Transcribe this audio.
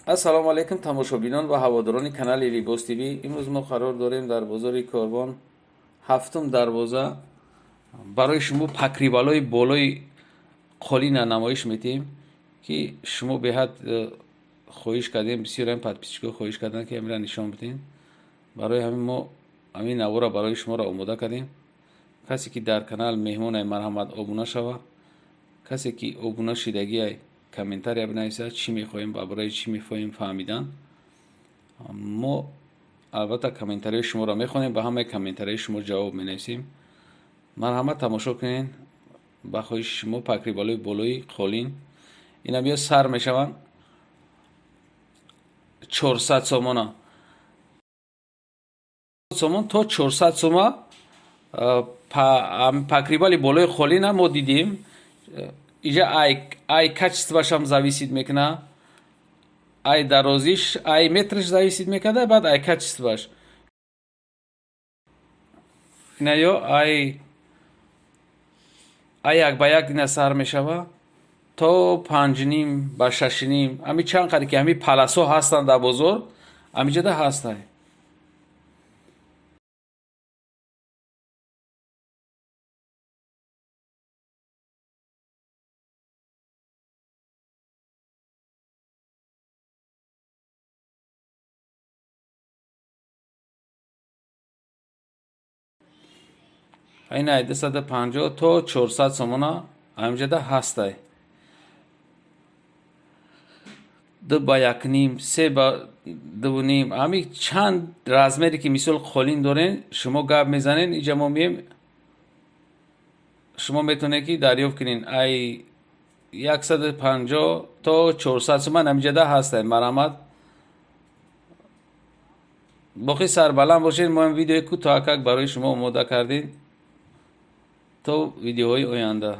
Ассалому алайкум, тамошобинон ва ҳаводорони канали Либос ТВ. Имрӯз мо қарор дорем дар бозори Корвон, ҳафтум дарвоза. Барои шумо покрывало и болои қолина намоиш метиҳем, ки шумо беҳад хоҳиш кардем, бисёрам подписчик о хоҳиш карданд, ки амира нишон бидем. Барои ҳамин мо ҳамин навора барои шуморо омода кардем. Касе ки дар канал меҳмонай, марҳамат, обуна шава. Касе ки обуна шидагиай, комментария бинависад, чӣ мехоҳем ва барои чӣ мехоҳем фаҳмидан. Мо албатта комментарияи шуморо мехонем, ба ҳамаи комментарияи шумо ҷавоб менависем. Марҳамат, тамошо кунед. Ба хоҳиши шумо покрывало и болои қолин. Инам ё сар мешаванд 400 сомона, сомон то 400 сома покрывал и болои қолина мо дидем. Иҷа ай качество шам зависит мекуна, ай дарозиш, ай метрш зависит мекунада, баъд ай качество ш. Ина ё ай як ба як ина сар мешава то 5,5 ба 6,5. Ҳами чанд қадр ки ҳами паласо ҳастанд дар бозор, ҳамиҷода ҳастай. Ина 250 то 400 сомона ҳамиҷода ҳастай. 2 ба 1,5, 3 ба 2,5, ҳами чанд размере ки мисол қолин дорен, шумо гап мезанен, иҷа мо мием, шумо метавонед ки дарёфт кунед. Ай 150 то 400 соман ҳамиҷода ҳастай. Марҳамат, боқӣ сарбаланд бошед. Мо видеои кӯтоҳакак барои шумо омода кардем. То видеоҳои оянда.